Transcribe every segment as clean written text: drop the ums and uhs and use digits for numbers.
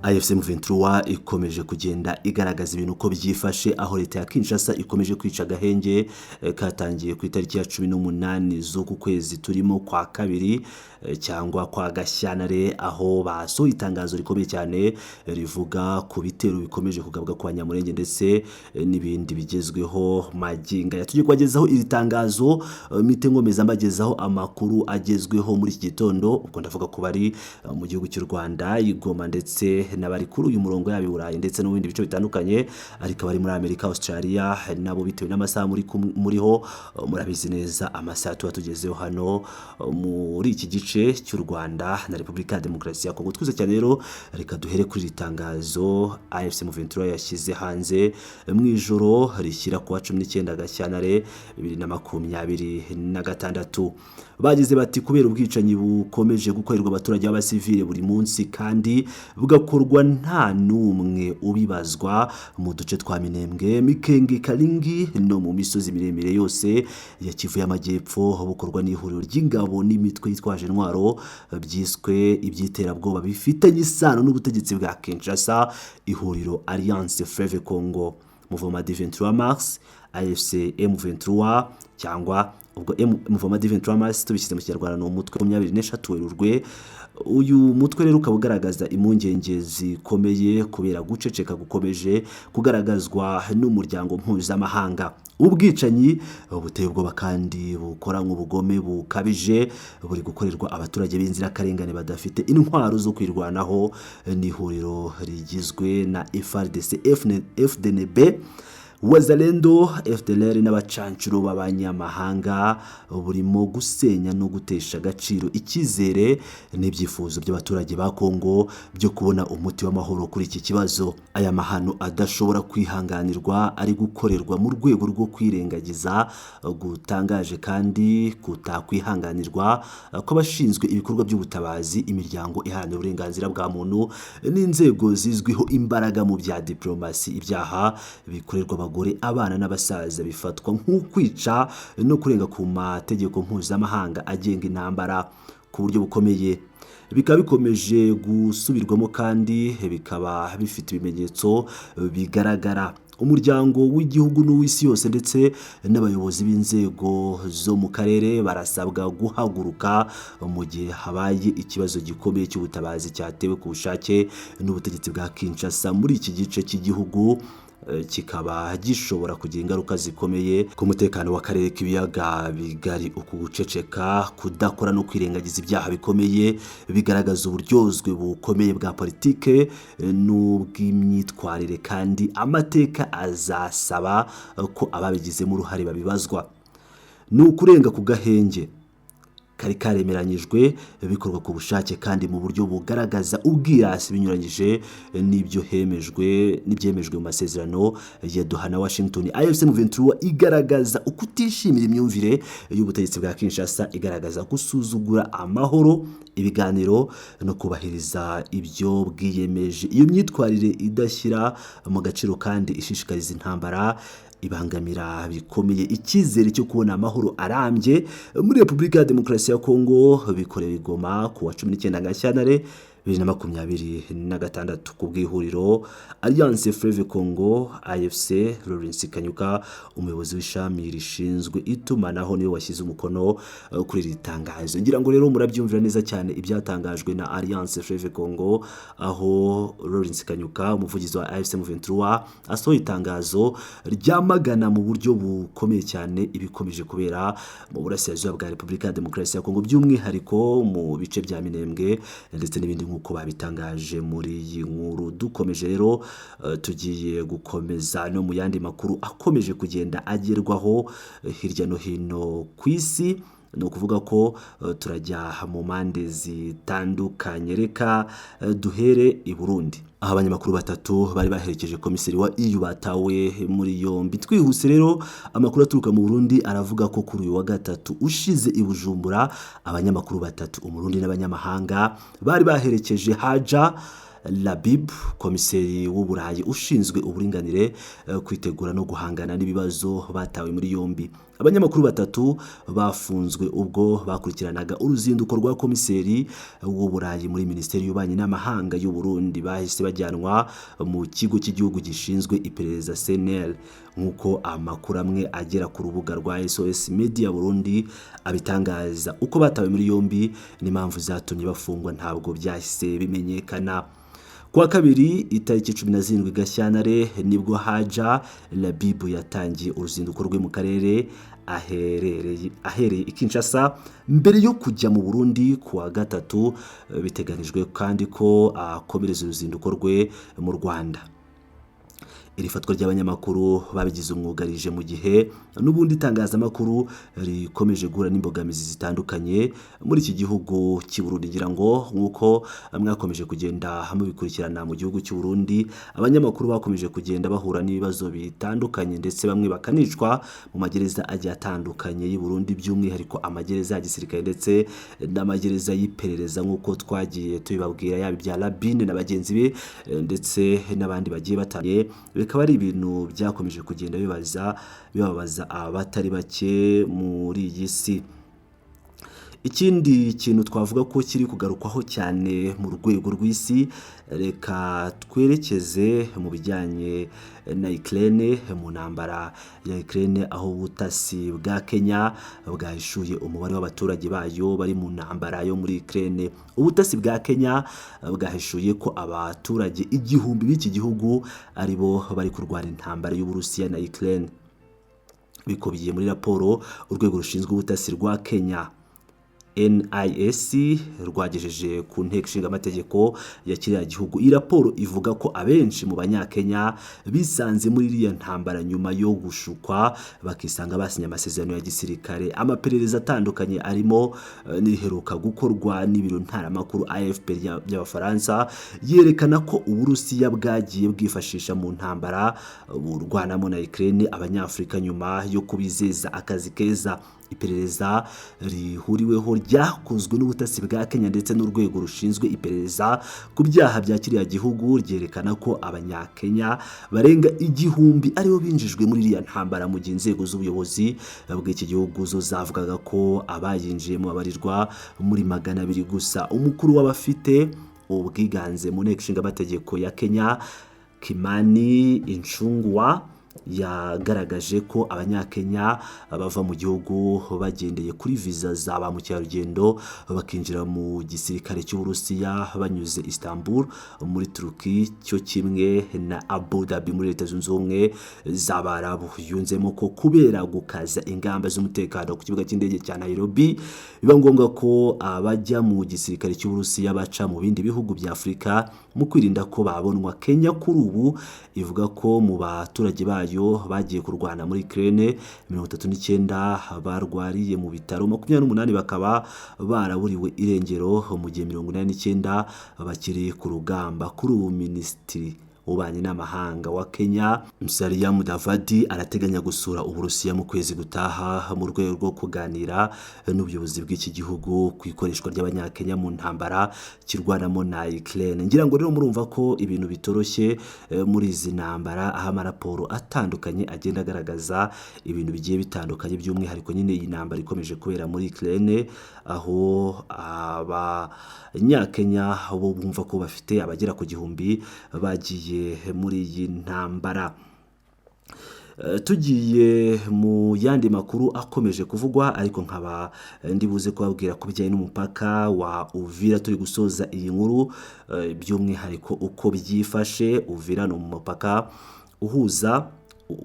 AFC M23 ikomeje kugenda igaragaza ibintu uko byifashe, aho leta ya Kinshasa ikomeje kwica agahenge katangiye ku itariki ya 18 z'uku kwezi turimo kwa kabiri cyangwa kwa Gashyantare, aho basohoye itangazo rikomeye cyane rivuga ku bitero bikomeje kugabwa ku Banyamulenge ndetse n'ibindi bigezweho magingo aya. Tugiye kubagezaho iri tangazo, mpite nkomeza mbagezaho amakuru agezweho muri iki gitondo. Ubwo ndavuga ku bari mu gihugu cy'u Rwanda, i Goma, ndetse n'abari kuri uyu murongo, yaba i Burayi ndetse no mu bindi bice bitandukanye, ariko abari muri Amerika, Australia nabo bitewe n'amasaha muriho, murabizi neza amasaha tuba tugezeho hano muri iki gice cy'u Rwanda na Repubulika ya Demokarasi ya Kongo. Twese cyane rero, reka duhere kuri iri tangazo AFC M23 yashyize hanze mu ijoro rishyira kuwa 19 Gashyantare 2026. Bagize bati: "Kubera ubwicanyi bukomeje gukorerwa abaturage b'abasivile buri munsi kandi bugakorwa nta n'umwe ubibazwa mu duce twa Minembwe, Mikenge, Karingi no mu misozi miremire yose ya Kivu y'Amajyepfo, bukorwa n'ihuriro ry'ingabo n'imitwe yitwaje intwaro byiswe iby'iterabwoba bifitanye isano n'ubutegetsi bwa Kinshasa, ihuriro Alliance Fleuve Congo, Mouvement du 23 Mars, AFC M23, cyangwa ubwo Mouvement du 23 Mars tubishyize mu Kinyarwanda ni umutwe 23 Werurwe. Uyu mutwe rero ukaba ugaragaza impungenge zikomeye kubera guceceka gukomeje kugaragazwa n'umuryango mpuzamahanga. Ubwicanyi buteye ubwoba kandi bukora nk'ubugome bukabije buri gukorerwa abaturage b'inzirakarengane badafite intwaro zo kwirwanaho n'ihuriro rigizwe na FARDC, FDNB, Wazalendo, FDLR n'abacancuro b'abanyamahanga, burimo gusenya no gutesha agaciro icyizere n'ibyifuzo by'abaturage ba Kongo byo kubona umuti w'amahoro kuri iki kibazo. Aya mahano adashobora kwihanganirwa ari gukorerwa mu rwego rwo kwirengagiza gutangaje kandi kutakwihanganirwa kw'abashinzwe ibikorwa by'ubutabazi, imiryango iharanira uburenganzira bwa muntu n'inzego zizwiho imbaraga mu bya diplomasi. Ibyaha bikorerwa abagore, abana n'abasaza bifatwa nk'ukwica no kurenga ku mategeko mpuzamahanga agenga intambara ku buryo bukomeye, bikaba bikomeje gusubirwamo kandi bikaba bifite ibimenyetso bigaragara. Umuryango w'igihugu n'uw'isi yose ndetse n'abayobozi b'inzego zo mu karere barasabwa guhaguruka mu gihe habaye ikibazo gikomeye cy'ubutabazi cyatewe ku bushake n'ubutegetsi bwa Kinshasa muri iki gice cy'igihugu, kikaba gishobora kugira ingaruka zikomeye ku mutekano w'akarere k'ibiyaga bigari. Uku guceceka, kudakora no kwirengagiza ibyaha bikomeye bigaragaza uburyozwe bukomeye bwa politike n'ubw'imyitwarire, kandi amateka azasaba ko ababigizemo uruhare babibazwa. Ni ukurenga ku gahenge kari karemeranyijwe, bikorwa ku bushake kandi mu buryo bugaragaza ubwirasi, binyuranyije n'ibyo hemejwe n'ibyemejwe mu masezerano ya Doha na Washington. AFC M23 igaragaza ukutishimira imyumvire y'ubutegetsi bwa Kinshasa, igaragaza gusuzugura amahoro, ibiganiro no kubahiriza ibyo bwiyemeje. Iyo myitwarire idashyira mu gaciro kandi ishishikariza intambara ibangamira bikomeye icyizere cyo kubona amahoro arambye muri Repubulika ya Demokarasi ya Kongo. Bikorewe i Goma ku wa 19 Gashyantare 2026 ku bw'ihuriro Alliance Fleuve Congo, AFC. Lawrence Kanyuka, umuyobozi w'ishami rishinzwe itumanaho, niwe washyize umukono kuri iri tangazo. Ngira ngo rero murabyumvira neza cyane ibyatangajwe na Alliance Fleuve Congo, aho Lawrence Kanyuka, umuvugizi wa AFC M23, asohoye itangazo ryamagana mu buryo bukomeye cyane ibikomeje kubera mu burasirazuba bwa Repubulika ya Demokarasi ya Kongo, by'umwihariko mu bice bya Minembwe ndetse n'ibindi nk'uko babitangaje muri iyi nkuru. Dukomeje rero, tugiye gukomeza no mu yandi makuru akomeje kugenda agerwaho hirya no hino ku isi. Ni ukuvuga ko turajya mu mpande zitandukanye. Reka duhere i Burundi, aho abanyamakuru batatu bari baherekeje komiseri wa EU batawe muri yombi. Twihuse rero, amakuru aturuka mu Burundi aravuga ko kuri uyu wa gatatu ushize i Bujumbura abanyamakuru batatu, Umurundi n'abanyamahanga, bari baherekeje Haja Labib, komiseri w'Uburayi ushinzwe uburinganire, kwitegura no guhangana n'ibibazo, batawe muri yombi. Abanyamakuru batatu bafunzwe ubwo bakurikiranaga uruzinduko rwa komiseri w'Uburayi muri Minisiteri y'Ububanyi n'Amahanga y'u Burundi bahise bajyanwa mu kigo cy'igihugu gishinzwe iperereza CNL, nk'uko amakuru amwe agera ku rubuga rwa SOS Media Burundi abitangaza. Uko batawe muri yombi n'impamvu zatumye bafungwa ntabwo byahise bimenyekana. Kuwa kabiri itariki 17 Gashyantare nibwo Haja Labibu yatangiye uruzinduko rwe mu karere ahereye i Kinshasa mbere yo kujya mu Burundi kuwa gatatu. Biteganijwe kandi ko akomereza uruzinduko rwe mu Rwanda. Iri fatwa ry'abanyamakuru babigize umwuga rije mu gihe n'ubundi itangazamakuru rikomeje guhura n'imbogamizi zitandukanye muri iki gihugu cy'i Burundi. Ngira ngo nk'uko mwakomeje kugenda mubikurikirana, mu gihugu cy'u Burundi abanyamakuru bakomeje kugenda bahura n'ibibazo bitandukanye, ndetse bamwe bakanicwa mu magereza agiye atandukanye y'u Burundi, by'umwihariko amagereza ya gisirikare ndetse n'amagereza y'iperereza, nk'uko twagiye tubibabwira, yaba ibya Labine na bagenzi be ndetse n'abandi bagiye batandukanye. Bikaba ari ibintu byakomeje kugenda bibabaza abatari bake muri iyi si. Ikindi kintu twavuga ko kiri kugarukwaho cyane mu rwego rw'isi, reka twerekeze mu bijyanye na Ukraine, mu ntambara ya Ukraine, aho ubutasi bwa Kenya bwahishuye umubare w'abaturage bayo bari mu ntambara yo muri Ukraine. Ubutasi bwa Kenya bwahishuye ko abaturage 1000 b'iki gihugu aribo bari kurwana intambara y'Uburusiya na Ukraine. Bikubiye muri raporo urwego rushinzwe ubutasi rwa Kenya NIS rwagejeje ku nteko ishinga amategeko ya kiriya gihugu. Iyi raporo ivuga ko abenshi mu Banyakenya bisanze muri iriya ntambara nyuma yo gushukwa, bakisanga basinye amasezerano ya gisirikare. Amaperereza atandukanye arimo n'iriheruka gukorwa n'ibiro ntaramakuru AFP by'Abafaransa yerekana ko Uburusiya bwagiye bwifashisha mu ntambara burwanamo na Ukraine Abanyafurika nyuma yo kubizeza akazi keza. Iperereza rihuriweho ryakozwe n'ubutasi bwa Kenya ndetse n'urwego rushinzwe iperereza ku byaha bya kiriya gihugu ryerekana ko Abanyakenya barenga 1000 aribo binjijwe muri iriya ntambara, mu gihe inzego z'ubuyobozi bw'iki gihugu zo zavugaga ko abayinjiyemo babarirwa muri 200 gusa. Umukuru w'abafite ubwiganze mu nteko ishinga amategeko ya Kenya, Kimani Ichung'wah, yagaragaje ko Abanyakenya bava mu gihugu bagendeye kuri viza za ba mukerarugendo bakinjira mu gisirikare cy'Uburusiya banyuze Istanbul muri Turuki, cyo kimwe na Abu Dhabi muri Leta Zunze Ubumwe z'Abarabu. Yunzemo ko kubera gukaza ingamba z'umutekano ku kibuga cy'indege cya Nairobi, biba ngombwa ko abajya mu gisirikare cy'Uburusiya baca mu bindi bihugu bya Afurika mu kwirinda ko babonwa. Kenya kuri ubu ivuga ko mu baturage bayo bagiye kurwana muri Ukraine, 39 barwariye mu bitaro, 28 bakaba baraburiwe irengero, mu gihe 89 bakiri ku rugamba. Kuri ubu Minisitiri w'Ububanyi n'Amahanga wa Kenya, Musalia Mudavadi, arateganya gusura Uburusiya mu kwezi gutaha mu rwego rwo kuganira n'ubuyobozi bw'iki gihugu ku ikoreshwa ry'Abanyakenya mu ntambara kirwanamo na Ukraine. Ngira ngo rero murumva ko ibintu bitoroshye muri izi ntambara, aho amaraporo atandukanye agenda agaragaza ibintu bigiye bitandukanye, by'umwihariko nyine iyi ntambara ikomeje kubera muri Ukraine, aho Abanyakenya bo bumva ko bafite abagera ku 1000 bagiye muri iyi ntambara. Tugiye mu yandi makuru akomeje kuvugwa, ariko nkaba ndibuze kubabwira ku bijyanye n'umupaka wa Uvira turi gusoza iyi nkuru, by'umwihariko uko byifashe. Uvira ni umupaka uhuza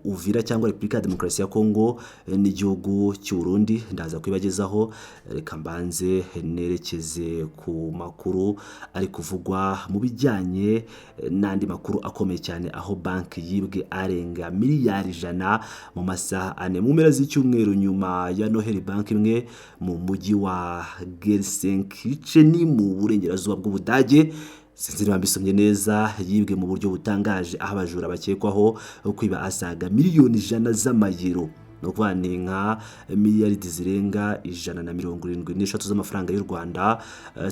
Uvira cyangwa Repubulika ya Demokarasi ya Kongo n'igihugu cy'u Burundi. Ndaza kubibagezaho. Reka mbanze nerekeze ku makuru ari kuvugwa mu bijyanye n'andi makuru akomeye cyane, aho banki yibwe arenga miliyari 100 mu masaha 4 mu mpera z'icyumweru nyuma ya Noheli. Banki imwe mu mujyi wa Gelsenkirchen mu burengerazuba bw'Ubudage, sinzi niba mbisomye neza, yibwe mu buryo butangaje, aho abajura bakekwaho kwiba asaga miliyoni 100 z'amayero. Ni ukuvuga ni nka miliyaridi zirenga 173 z'amafaranga y'u Rwanda.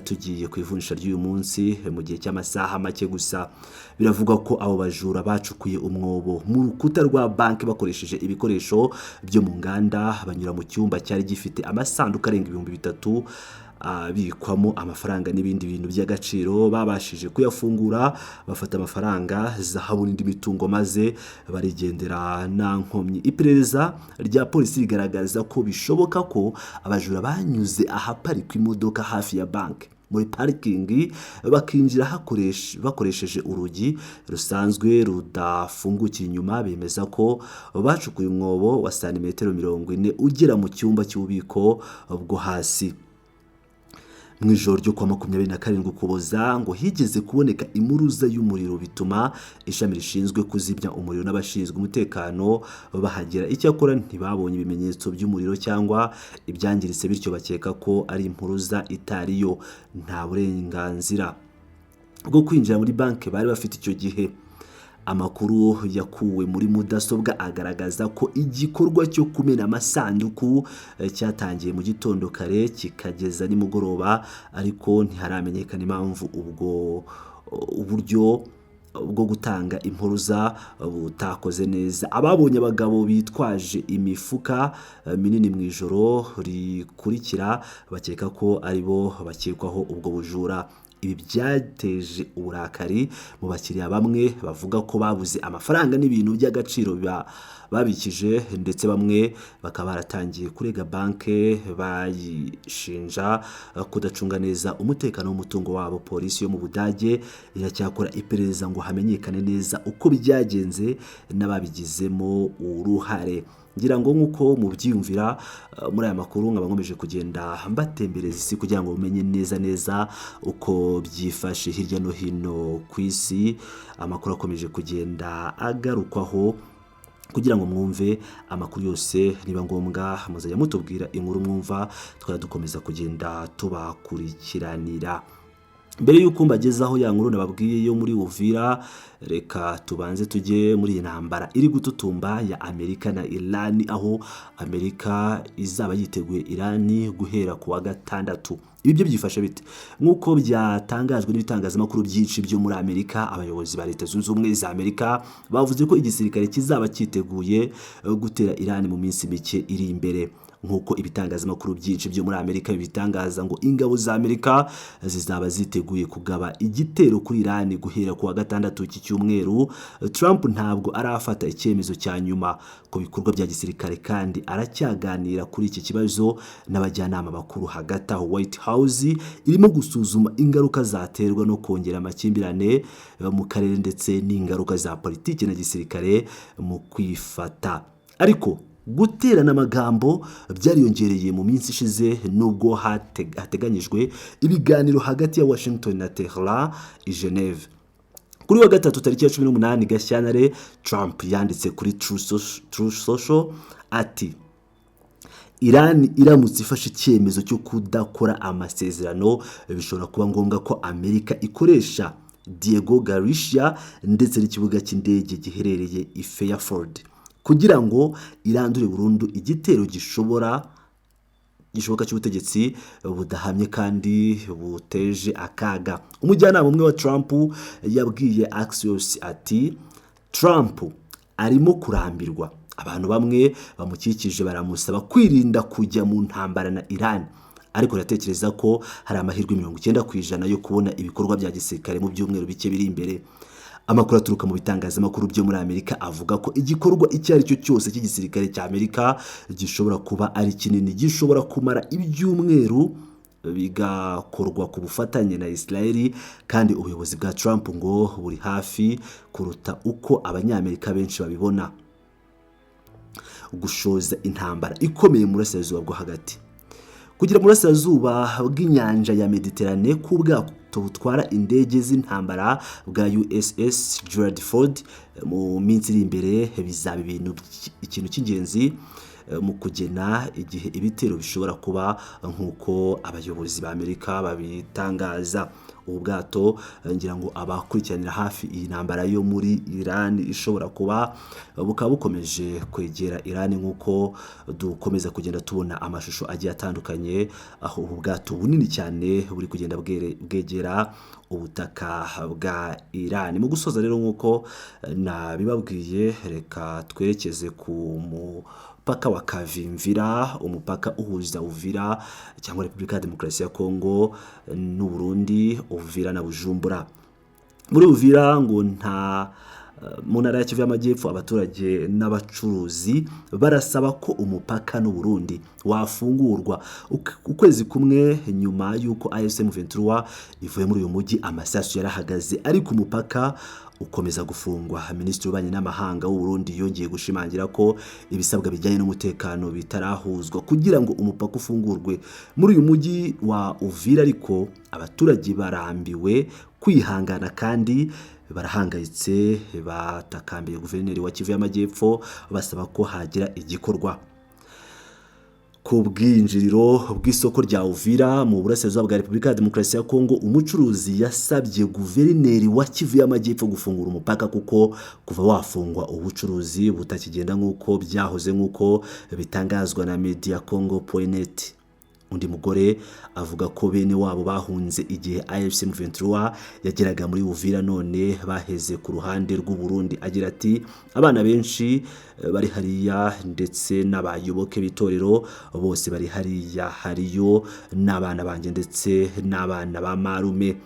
Tugiye ku ivunjisha ry'uyu munsi mu gihe cy'amasaha make gusa. Biravugwa ko abo bajura bacukuye umwobo mu rukuta rwa banki bakoresheje ibikoresho byo mu nganda, banyura mu cyumba cyari gifite amasanduku arenga 3000 abikwamo amafaranga n'ibindi bintu by'agaciro. Babashije kuyafungura, bafata amafaranga, zahabu n'indi mitungo, maze barigendera nta nkomyi. Iperereza rya polisi rigaragaza ko bishoboka ko abajura banyuze ahaparikwa imodoka hafi ya banki muri parikingi, bakinjira bakoresheje urugi rusanzwe rudafungukira inyuma. Bemeza ko bacukuye umwobo wa santimetero 40 ugera mu cyumba cy'ububiko bwo hasi. Mu ijoro ryo kuwa 27 Ukuboza ngo higeze kuboneka impuruza y'umuriro, bituma ishami rishinzwe kuzimya umuriro n'abashinzwe umutekano bahagera. Icyakora ntibabonye ibimenyetso by'umuriro cyangwa ibyangiritse, bityo bakeka ko ari impuruza itariyo. Nta burenganzira bwo kwinjira muri banki bari bafite icyo gihe. Amakuru yakuwe muri mudasobwa agaragaza ko igikorwa cyo kumena amasanduku cyatangiye mu gitondo kare kikageza nimugoroba, ariko ntiharamenyekana impamvu ubwo uburyo bwo gutanga impuruza butakoze neza. Ababonye abagabo bitwaje imifuka minini mu ijoro rikurikira bakeka ko aribo bakekwaho ubwo bujura. Ibi byateje uburakari mu bakiriya bamwe bavuga ko babuze amafaranga n'ibintu by'agaciro babikije, ndetse bamwe bakaba baratangiye kurega banki bayishinja kudacunga neza umutekano w'umutungo wabo. Polisi yo mu Budage iracyakora iperereza ngo hamenyekane neza uko byagenze n'ababigizemo uruhare. Ngira ngo nk'uko mubyiyumvira muri aya makuru, nkaba nkomeje kugenda mbatembereza isi kugira ngo mumenye neza neza uko byifashe hirya no hino ku isi. Amakuru akomeje kugenda agarukwaho kugira ngo mwumve amakuru yose. Niba ngombwa muzajya mutubwira inkuru mwumva, tukajya dukomeza kugenda tubakurikiranira. Mbere y'uko mbagezaho ya nkuru nababwiye yo muri Uvira, reka tubanze tujye muri iyi ntambara iri gututumba ya Amerika na Irani, aho Amerika izaba yiteguye Irani guhera ku wa gatandatu. Ibi byo byifashe bite? Nk'uko byatangajwe n'ibitangazamakuru byinshi byo muri Amerika, abayobozi ba Leta Zunze Ubumwe za Amerika bavuze ko igisirikare kizaba cyiteguye gutera Irani mu minsi mike iri imbere. Nk'uko ibitangazamakuru byinshi byo muri Amerika bibitangaza, ngo ingabo za Amerika zizaba ziteguye kugaba igitero kuri Irani guhera ku wa gatandatu w'iki cyumweru. Trump ntabwo arafata icyemezo cya nyuma ku bikorwa bya gisirikare kandi aracyaganira kuri iki kibazo n'abajyanama bakuru. Hagati aho, White House irimo gusuzuma ingaruka zaterwa no kongera amakimbirane mu karere ndetse n'ingaruka za politiki na gisirikare mu kwifata. Ariko guterana amagambo byariyongereye mu minsi ishize, nubwo hateganyijwe ibiganiro hagati ya Washington na Tehran i Geneve kuri wa gatatu tariki ya 18 Gashyantare. Trump yanditse kuri Truth Social ati: "Iran iramutse ifashe icyemezo cyo kudakora amasezerano, bishobora kuba ngombwa ko Amerika ikoresha Diego Garcia ndetse n'ikibuga cy'indege giherereye i Fairford kugira ngo irandure burundu igitero gishoboka cy'ubutegetsi budahamye kandi buteje akaga." Umujyanama umwe wa Trump yabwiye Axios ati: "Trump arimo kurambirwa. Abantu bamwe bamukikije baramusaba kwirinda kujya mu ntambara na Iran, ariko ndatekereza ko hari amahirwe 90% yo kubona ibikorwa bya gisirikare mu byumweru bike biri imbere." Amakuru aturuka mu bitangazamakuru byo muri Amerika avuga ko igikorwa icyo ari cyo cyose cy'igisirikare cya Amerika gishobora kuba ari kinini, gishobora kumara ibyumweru, bigakorwa ku bufatanye na Israel, kandi ubuyobozi bwa Trump ngo buri hafi kuruta uko Abanyamerika benshi babibona gushoza intambara ikomeye mu burasirazuba bwo hagati. Kugira mu burasirazuba bw'inyanja ya Mediterane k'ubwato butwara indege z'intambara bwa USS Gerald Ford mu minsi iri imbere bizaba ibintu ikintu cy'ingenzi. mu kugena igihe ibitero bishobora kuba, nk'uko abayobozi ba Amerika babitangaza. Ubu bwato, ngira ngo abakurikiranira hafi iyi ntambara yo muri Iran ishobora kuba, bukaba bukomeje kwegera Iran, nk'uko dukomeza kugenda tubona amashusho agiye atandukanye aho ubu bwato bunini cyane buri kugenda bwegera ubutaka bwa Iran. Mu gusoza rero, nk'uko nabibabwiye, reka twerekeze ku mupaka wa Kavimvira, umupaka uhuza Uvira cyangwa Repubulika ya Demokarasi ya Kongo n'u Burundi, Uvira na Bujumbura. Muri Uvira ngo nta mu ntara ya Kivu y'Amajyepfo, abaturage n'abacuruzi barasaba ko umupaka n'u Burundi wafungurwa. Ukwezi kumwe nyuma y'uko AFC M23 ivuye muri uyu mujyi, amasasu yarahagaze ariko umupaka ukomeza gufungwa. Minisitiri w'Ububanyi n'Amahanga w'u Burundi yongeye gushimangira ko ibisabwa bijyanye n'umutekano bitarahuzwa kugira ngo umupaka ufungurwe muri uyu mujyi wa Uvira. Ariko abaturage barambiwe kwihangana kandi barahangayitse, batakambiye guverineri wa Kivu y'Amajyepfo basaba ko hagira igikorwa. Ku bwinjiriro bw'isoko rya Uvira mu burasirazuba bwa Repubulika ya Demokarasi ya Kongo, umucuruzi yasabye guverineri wa Kivu y'Amajyepfo gufungura umupaka, kuko kuva wafungwa ubucuruzi butakigenda nk'uko byahoze, nk'uko bitangazwa na Media Congo net. Undi mugore avuga ko bene wabo bahunze igihe AFC M23 yageraga muri Uvira, none baheze ku ruhande rw'u Burundi. Agira ati: "Abana benshi bari hariya, ndetse n'abayoboke b'itorero bose bari hariya, hariyo n'abana banjye ndetse n'abana ba marume."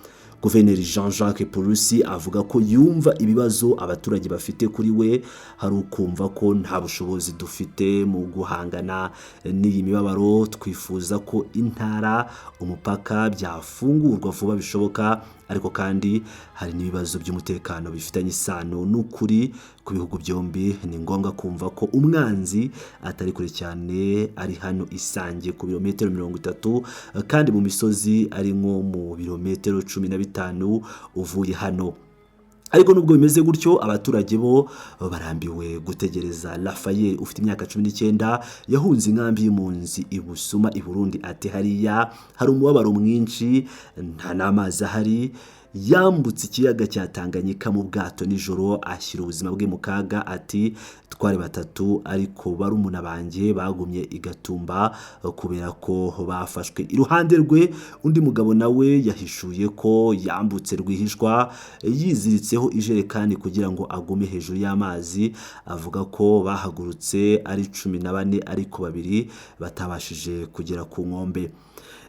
Guverineri Jean Jacques Purusi avuga ko yumva ibibazo abaturage bafite. Kuri we hari ukumva ko nta bushobozi dufite mu guhangana n'iyi mibabaro. Twifuza ko intara, umupaka byafungurwa vuba bishoboka, ariko kandi hari n'ibibazo by'umutekano bifitanye isano n'ukuri ku bihugu byombi. Ni ngombwa kumva ko umwanzi atari kure cyane, ari hano Isange ku birometero 30, kandi mu misozi ari nko mu birometero 15 uvuye hano. Ariko nubwo bimeze gutyo, abaturage bo barambiwe gutegereza. Rafael ufite imyaka 19 yahunze inkambi y'impunzi i Busuma i Burundi. Ati: "Hariya hari umubabaro mwinshi, nta n'amazi ahari." Yambutse ikiyaga cya Tanganyika mu bwato nijoro, ashyira ubuzima bwe mu kaga. Ati: "Twari batatu, ariko barumuna banjye bagumye i Gatumba kubera ko bafashwe." Iruhande rwe, undi mugabo nawe yahishuye ko yambutse rwihishwa yiziritseho ijerekani kugira ngo agume hejuru y'amazi. Avuga ko bahagurutse ari 14, ariko babiri batabashije kugera ku nkombe.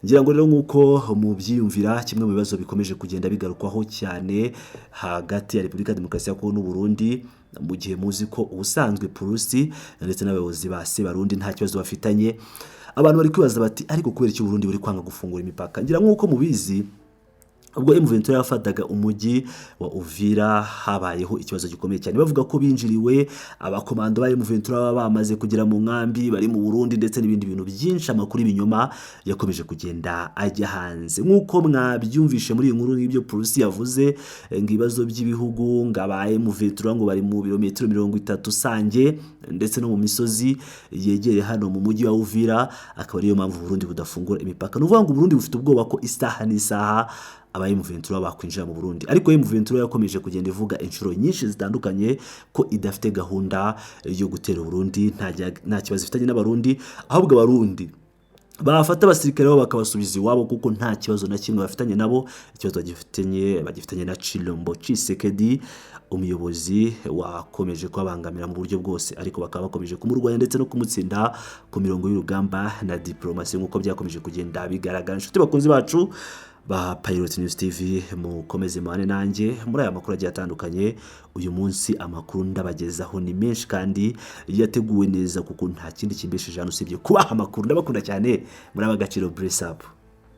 Ngira ngo rero, nk'uko mubyiyumvira, kimwe mu bibazo bikomeje kugenda bigarukwaho cyane hagati ya Repubulika ya Demokarasi ya Kongo n'u Burundi, mu gihe muzi ko ubusanzwe Purusi ndetse n'abayobozi ba Sebarundi nta kibazo bafitanye, abantu bari kwibaza bati: "Ariko kubera iki Burundi buri kwanga gufungura imipaka?" Ngira nk'uko mubizi, ubwo M23 yafataga umujyi wa Uvira habayeho ikibazo gikomeye cyane, bavuga ko binjiriwe, abakomando ba M23 baba bamaze kugera mu nkambi bari mu Burundi, ndetse n'ibindi bintu byinshi. Amakuru y'ibinyoma yakomeje kugenda ajya hanze, nk'uko mwabyumvishe muri iyi nkuru nk'ibyo Purusi yavuze, ngo ibibazo by'ibihugu, ngo aba M23 ngo bari mu birometero 30 Sange ndetse no mu misozi yegereye hano mu mujyi wa Uvira, akaba ariyo mpamvu Burundi budafungura imipaka. Ni ukuvuga ngo Burundi bufite ubwoba ko isaha n'isaha aba M23 bakwinjira mu Burundi. Ariko M23 yakomeje kugenda ivuga inshuro nyinshi zitandukanye ko idafite gahunda yo gutera Burundi, nta kibazo ifitanye n'Abarundi, ahubwo Abarundi bafata abasirikare babo bakabasubiza iwabo, kuko nta kibazo na kimwe bafitanye nabo. Ikibazo bagifitanye na Chilombo Tshisekedi, umuyobozi wakomeje kubabangamira mu buryo bwose, ariko bakaba bakomeje kumurwanya ndetse no kumutsinda ku mirongo y'urugamba na diplomasi, nk'uko byakomeje kugenda bigaragara. Inshuti bakunzi bacu ba Pilot News TV, mukomeze mubane nanjye muri aya makuru agiye atandukanye. Uyu munsi amakuru ndabagezaho ni menshi kandi yateguwe neza, kuko nta kindi kimbesheje hano usibye kubaha amakuru. Ndabakunda cyane, muri ab'agaciro. Bless up.